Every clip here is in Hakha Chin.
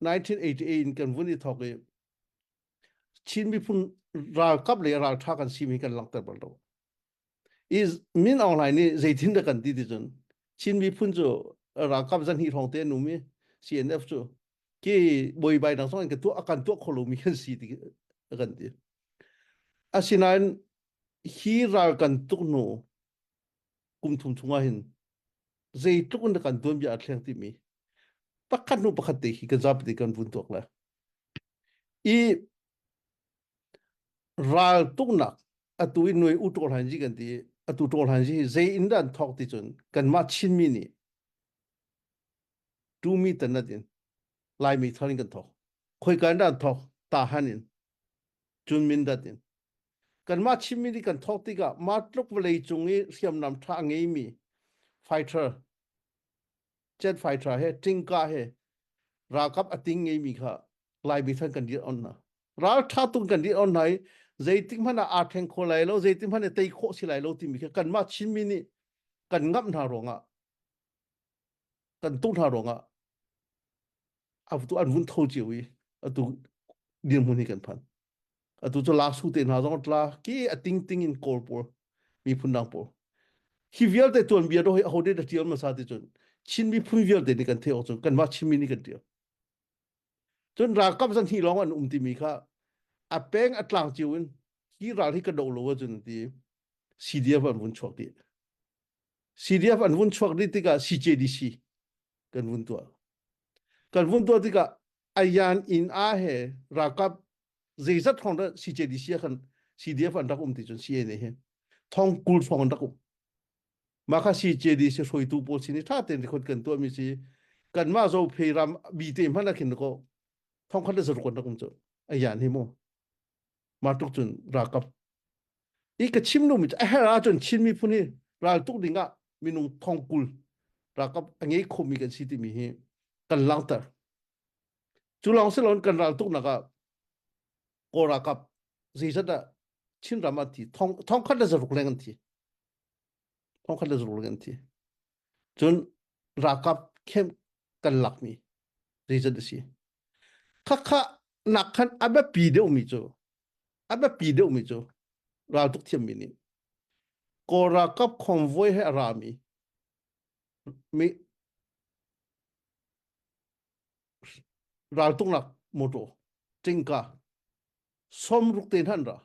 1988 in kan vun i thawk i Chin miphun ralkap le ralṭha kan simi kan langhter bal lo. I Min Aung Hlaing nih zeitin dah kan ti ti cun Chin miphun cu ralkap zahnih hrawng te an um i CNF cu ki bawibai dang zong in kan tuah kan tuah kho lomi kan si ti a kan ti. Asinain hi ral kan tuk hnu kum thum chungah hin zeitluk in kan tuanbia a thleng timi pakhat hnu pakhat te hi kan zapi kan vun tuak le i ral tuknak atu i nuai u ṭawl han ji kan ti atu ṭawl han ji hi zei in dah an thawk ti cun kanmah Chinmi nih tumi tanat in Laimi thar in kan thawk khoika in dah an thawk tahan in cun Mindat in kanmah Chinmi nih kan thawk tikah mah tluk vawlei cung i hriamnam ṭha a ngeimi fighter jet fighter he tingka he ralkap a ting ngeimi kha Laimi than kan dir on hna ral ṭha tung kan dir on hna i zeitik hmanh ah aa thleng kho lai lo zeitik hmanh ah tei khawh si lai lo timi kha kanmah Chinmi nih kan ngamh hna ruangah kan tuk hna ruangah atu an vun tho cio i atu dirhmun hi kan phan atu cu lasu te hna zong tla ki a ting ting in kawl pawl miphun dang pawl hi vialte tuanbia do hi aho de da tial masa ti cun Chin miphun vialte nih kan theih awk cun kanmah Chinmi nih kan tial cun ralkap zan hi lawng an um timi kha a peng a tlang cio in hi ral hi ka do lo ahcun ti CDF an vun chuak dih CDF an vun chuak dih tikah CJDC kan vun tuah kan vun tuah tikah ayan in a he ralkap zeizat hrawng dah CJDC ah khan CDF an rak um ti cun CNA he thong kul hrawng an rak um mah kha CJDC hruaitu pawl sin i ṭha tein record kan tuahmi si kanmah Zophei ram bi te hmanh ah khin ko thong khat le zaruk an rak um cu ayan hi mu mah tluk cun ralkap i ka chim lomi cu a herh ahcun Chin miphun hi ral tuk ding ah minung thong kul ralkap a ngei khomi kan si timi hi kan langhter cu lawng si loin kan ral tuknak ah Kawl ralkap zeizat dah Chin ram ah thi thong thong khat le zaruk leng an thi thong khat le zaruk leng an thi cun ralkap khem kan lakmi zeizat a si khakha nak khan a biapi deuhmi cu a biapi deuhmi cu raltuk thiammi nih Kawl ralkap convoy he a rami mi raltuknak motor tingka sawmruk te hnan ra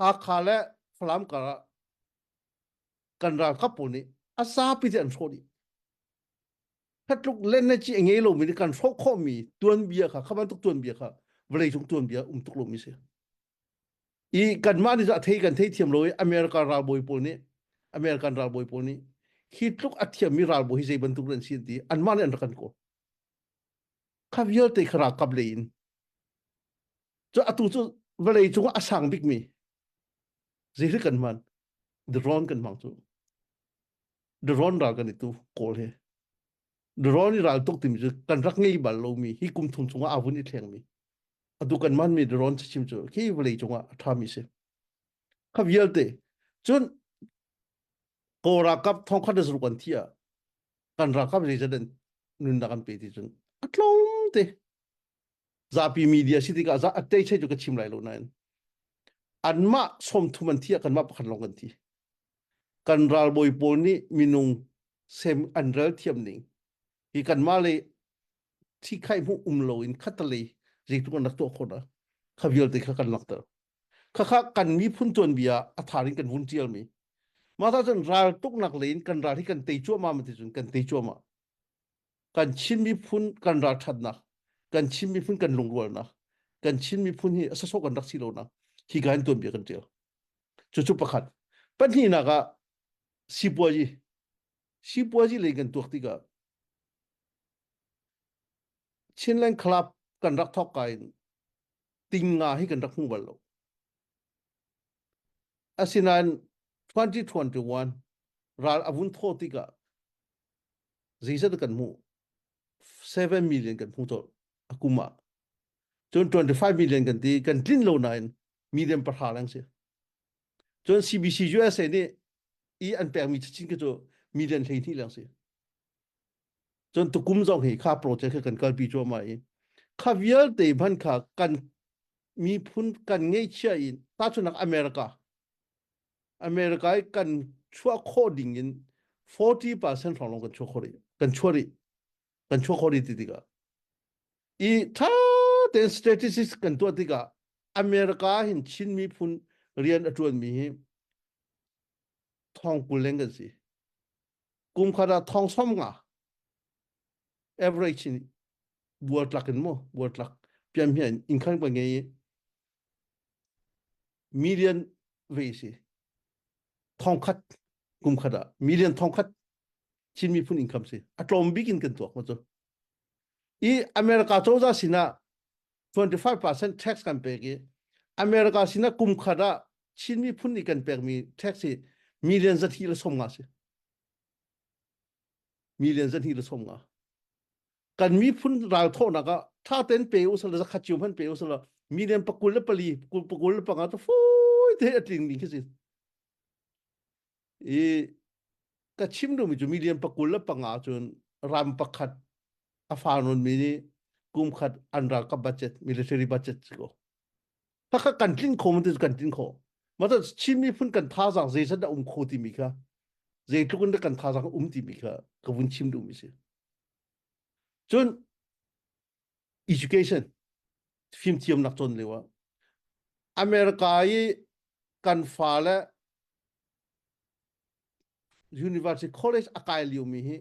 Hakha le Falam kar ah kan ralkap pawl nih a zapi te an hrawh dih Khatluk len na ci a ngei lomi nih kan hrawh khawhmi tuanbia kha kha bantuk tuanbia kha vawleicung tuanbia um tuk lomi si. I kanmah nih a thei kan thei thiam lo i America ralbawi pawl nih American ralbawi pawl nih hi tluk a thiammi ralbawi hi zei bantuk an si an ti anmah nih an rak kan kawl. Kha vialte kha ralkap lei in cu atu cu vawlei cung ah a sang bikmi zei kan hman drone kan hmang cu drone ral kan i tu kawl he drone i ral tuk timi cu kan rak ngei bal lomi hi kum thum chungah aa vun i thlengmi atu kan manmi drone chim cu khi vawlei cungah a ṭhami si kha vialte cun kawl ralkap thongkhat le zaruk an thi ah kan ralkap zeizat an nunnak an pe ti cun a tlawm te zapi media si tikah za a tei chei cu ka chim lai lo nain anmah 30 an thi ah kanmah pakhat lawng kan thi kan ralbawi pawl nih minung sem an rel thiam ning hi kanmah le thi khai hmuh um lo in khatalei zeitluk an rak tuah khawh na kha vialte kha kan langhter khakha kan miphun tuanbia a thar in kan vun tial mi mah ta cun ral tuknak le in kan ral hi kan tei cuahmah ma ti cun kan tei cuahmah kan Chin miphun kan ralṭhatnak kan Chin miphun kan lungrualnak kan Chin miphun hi a sasawh kan rak si lonak hi ka in tuanbia kan ṭial cucu pakhat pahnihnak ah sipuazi sipuazi lei kan tuak tikah Chinland Club kan rak thawk ka in ting nga hi kan rak hmu bal lo asinain 2021 ral a vun thaw tikah zeizat kan hmuh 7 million kan hmu colh a kum ah cun 25 million kan ti kan tlin lo nain million pahra leng si cun CBC USA nih i an pekmi chin khi cu million 12 leng si. Cun tukum zong hi kha project kha kan kalpi cuahmah i kha vialte hman kha kan miphun kan ngeihchiah in tahchunhnak America America i kan chuah khawh ding in 40% hrawng lawng kan chuah khawh rih kan chuah rih kan chuah khawh rih ti tikah i tha tein statistics kan tuah tikah America hin Chin miphun rian a ṭuanmi hi thong 20 leng kan si. Kum khat ah thong 50 average in bual tlak in mu bual tlak pian hian in khan kan ngei i million ve si thong khat kum khat ah million thong khat Chin miphun income si a tlawm bik in kan tuak ma cu i America cozah sinah 25% tax kan pek i America sinah kum khat ah Chin miphun nih kan pekmi tax hi million 250 si. Million 250. Kan miphun ral thawhnak ah tha ten pe u sala zakhat ciu hman pe u sala million 24 25 to foi te a tling ding khi si. I ka chim duhmi cu million 25 cun ram pakhat a fa non mi nih kum khat an ralkap budget military budget si ko khakha kan tlin kho man ti kan tlin kho ma ta Chin miphun kan thazaang zeizat dah um kho timi kha zeitluk in dah kan thazaang um timi kha ka vun chim duhmi si cun education fimthiamnak cawn lio ah America i kan fale university college a kai lio mi hi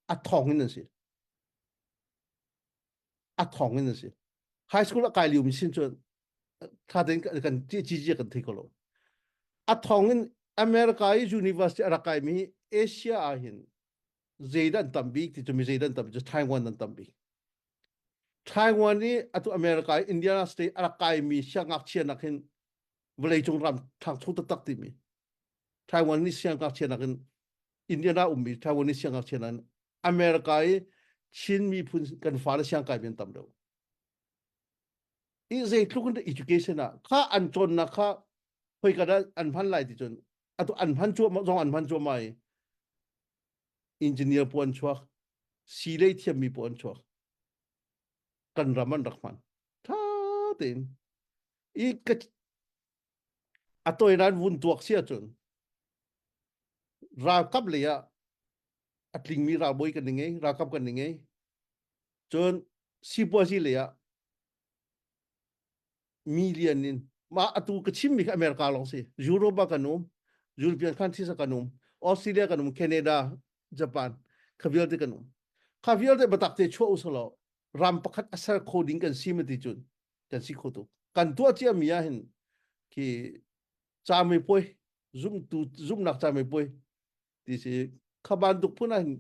a thong in an si a thong in an si high school a kai lio mi sin cun tha tein kan ci ci kan thei ko lo a thong in America i university a rak kai mi Asia ah hin zeidah an tam bik ti cu mi zeidah an tam cu Taiwan an tam bik Taiwan i atu America i Indiana State a rak kaimi siangngakchia nak hin vawleicung ram ṭhangcho taktak timi Taiwan nih siangngakchia nak in Indiana ummi Taiwan nih siangngakchia nak in America i Chin miphun kan fale siangkai an tam deuh. I zeitluk in education ah kha an cawnnak kha khoika dah an hman lai ti cun atu an hman cuahmah zong an hman cuahmah i engineer pawl an chuak sii lei thiammi pawl an chuak kan ram an rak hman tha tein i ka a toiran vun tuak si ahcun ralkap lei ah a tlingmi ralbawi kan ngei ralkap kan ngei cun sipuazi lei ah million in mah atu ka chimmi kha America lawng si Europe ah kan um European countries ah kan um Australia kan um Canada Japan kha vialte kan um kha vialte batak te chuah usalaw ram pakhat a ser kho ding kan si ma ti cun kan si kho tuk kan tuah cia mi ah hin khi cami puai zumtu zumnak cami puai ti si kha bantuk phun ah hin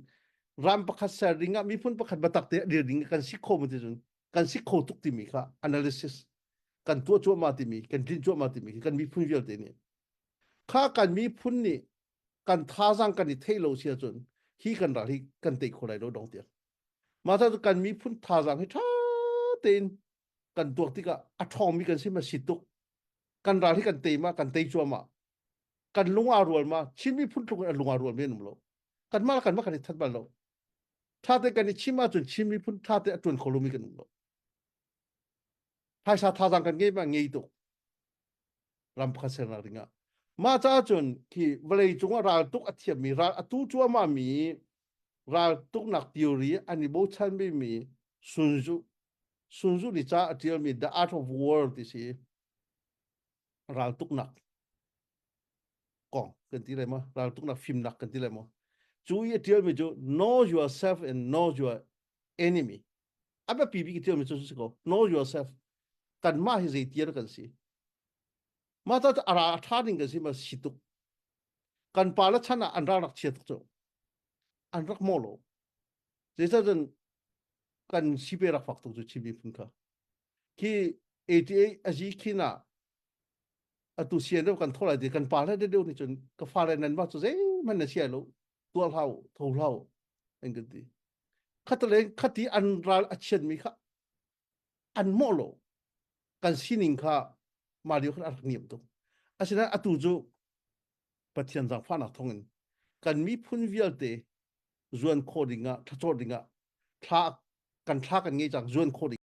ram pakhat ser ding ah miphun pakhat batak te dir ding kan si kho ma ti cun kan si kho tuk timi kha analysis kan tuah cuahmah timi kan tlin cuahmah timi kan miphun vialte nih kha kan miphun nih kan thazaang kan i theih lo si ahcun hi kan ral hi kan tei kho lai lo dong tiang mah cu kan miphun thazaang hi ṭha tein kan tuak tikah a ṭhawngmi kan si ma si tuk kan ral hi kan tei ma kan tei cuahmah kan lung aa rual ma Chin miphun tluk in a lung aa rual mi an um lo kanmah le kanmah kan i that bal lo ṭha te kan i chim ahcun Chin miphun ṭha te a ṭuan kho lomi kan um lo phaisa thazaang kan ngei ma ngei tuk ram pakhat sernak dingah mah caah cun khi vawlei cung ah ral tuk a thiammi ral atu cuahmah mi ral tuknak theory an i bochan mi Sun Tzu Sun Tzu nih ca a ṭialmi The Art of War ti si raltuknak kong kan ti lai maw raltuknak fimnak kan ti lai maw cu i a ṭialmi cu know yourself and know your enemy a biapi bik i ṭialmi cu si ko know yourself kanmah hi zeitiar kan si mah ta a ra a ṭha ding kan si ma si tuk kan pa le chan ah an ral rak chia tuk cu an rak maw lo zeicahcun kan sipe rak fak tuk cu Chin miphun kha khi 88 azi khin ah atu sian deuh kan tho lai ti kan pa le deuh nih cun ka fa le nan mah cu zeihmanh na sia lo tuah hlah tho hlah an kan ti khatale khati an ral a chiat mi kha an mawh lo kan sining kha mah lio khan a rak niam tuk asinain atu cu Pathian zaangfahnak thawngin kan miphun vialte zuan khawh dingah thlacawh dingah. Thla kan thla kan ngei cang zuan kho ding.